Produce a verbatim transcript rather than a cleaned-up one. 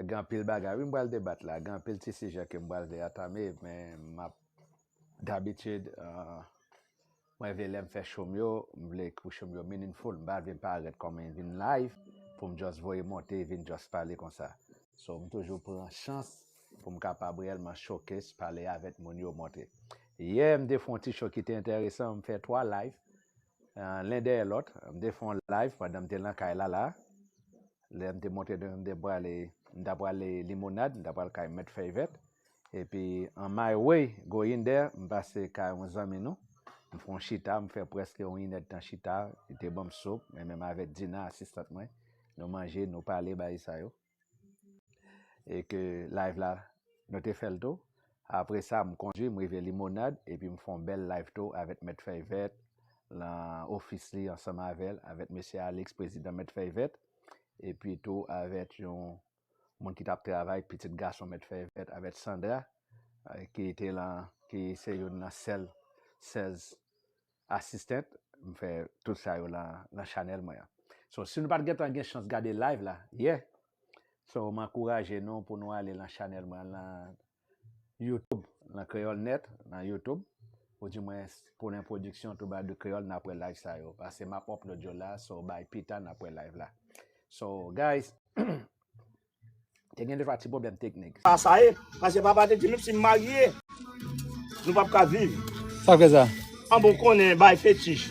Gen anpil bagay, wi, m pral debat la. Gen anpil ti sijè ke m pral vle atame, men m ap, dabitid, uh, mwen vle lè m fè show m yo, m vle pou show m yo meaningful. M pa vle parèt kòm m vin live pou m just voye monte, vin just pale konsa. So, m toujou pran chans pou m kapab reyèlman showcase, pale avèk moun yo, monte. Yè, m te fè yon ti show ki te enteresan, m fè twa live, uh, len dèyè lòt. M te fè yon live pandan m te lan kay la la. Lè m te monte, m te prale, m ta prale Limonad, m ta pral kay Mèt Fèy Vèt. Epi, on my way, going there, m pase kay yon zanmi nou. M fè yon chita, m fè prèske yon inèdtan chita. Li te ban m soup, men menm avèk Dina, asistant mwen. Nou manje, nou pale, bagay sa yo. E ke live la, nou te fè l tou. Apre sa, m kondui, m rive Limonad, epi m fè yon bèl live tou avèk Mèt Fèy Vèt, lan ofis li ansanm avè l, avèk mesye Alex, prezidan Mèt Fèy Vèt, epi tou avèk yon moun ki t ap travay, pitit gason Mèt Fèy Vèt, avèk Sandra, eh, ki te lan, ki se youn nan sèl sèz asistant. M fè tout sa yo lan, lan chanèl mwen an. So, si nou pa t gentan gen chans gade live la, yè, so, m ankouraje nou pou nou ale lan chanèl mwen an, lan YouTube, lan Kreyòl Nèt, lan YouTube, ou di mwen Paulin Production, Troubadour Kreyòl, n ap wè live sa yo. Paske m ap upload yo la, so, bay pita, n ap wè live la. So, guys, te gen de twa ti pwoblèm teknik. Pa sa ye, paske papa te di, menm si m marye, nou p ap ka viv. Sa fè sa? An bon, konnen bay fetich.